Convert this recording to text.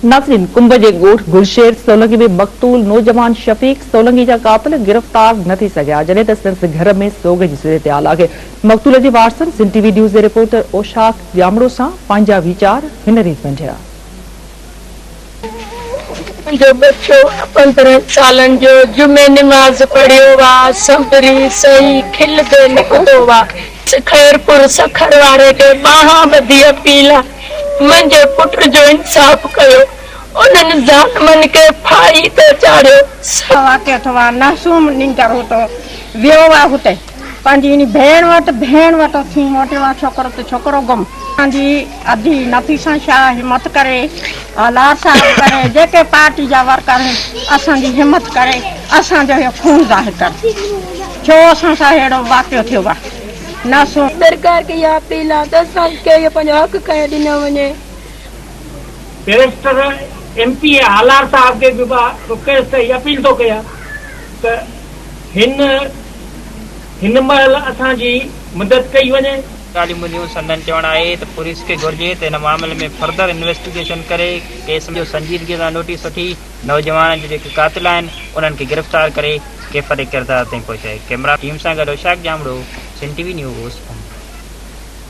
ناظرين ڪنب جي ڳوٺ گلشير سولنگي ۾ مقتول نوجوان شفيق سولنگي جا قاتل گرفتار نه ٿي سگهيا جڏهن ته سندس گهر ۾ سوڳ جي صورتحال آهي مقتول جي وارثن سنڌ ٽي وي نيوز جي رپورٽر اوشاق ڄامڙو سان پنهنجا ويچار هن ريت ونڊيا. منهنجو ٻچو 15 سالن جو جمعي نماز پڙهيو وا سنڀري سهي کلندي نڪتو وا خيرپور سکر واري کي ٻانهان ٻڌي اپيل آ منهنجي پٽ جو انصاف ڪيو انهن ظالمن کي ڦاهي تي چاڙهيو. واقعو ٿيو آ نحسوم نينگر هتو ويو آ هتي پنهنجي انهي ڀيڻ وٽ ڀيڻ وٽ اٿي موٽيو آ ڇوڪرو ته ڇوڪرو گم. اسان جي ادي نفيسه شاهه همت ڪري آلار صاحب ڪري جيڪي پارٽي جا ورڪر آهن اسان جي همت ڪري اسان جو اهو خون ظاهر ڪن ڇو اسان سان اهڙو واقعو ٿيو آ نحسوم. سرڪار کي اها اپيل آ ته اسان کي اهو پنهنجو حق کڻي ڏنو وڃي. بئريسٽر ايم پي اي هالار صاحب کي به با رڪويسٽ ۽ اپيل ٿو ڪيان ته هن هن مهل اسان جي مدد ڪئي وڃي. ڳالهيون ٻڌيون، سندن چوڻ آهي ته پوليس کي گهرجي ته هن معاملي ۾ فرڌر انويسٽيگيشن ڪري ڪيس جو سنجيدگي سان نوٽيس وٺي نوجوان جا جيڪي قاتل آهن انهن کي گرفتار ڪري ڪيفر ڪردار تائين پهچائي، ڪئميرا ٽيم سان گڏ Oshaq Jamro, Sindh T V news,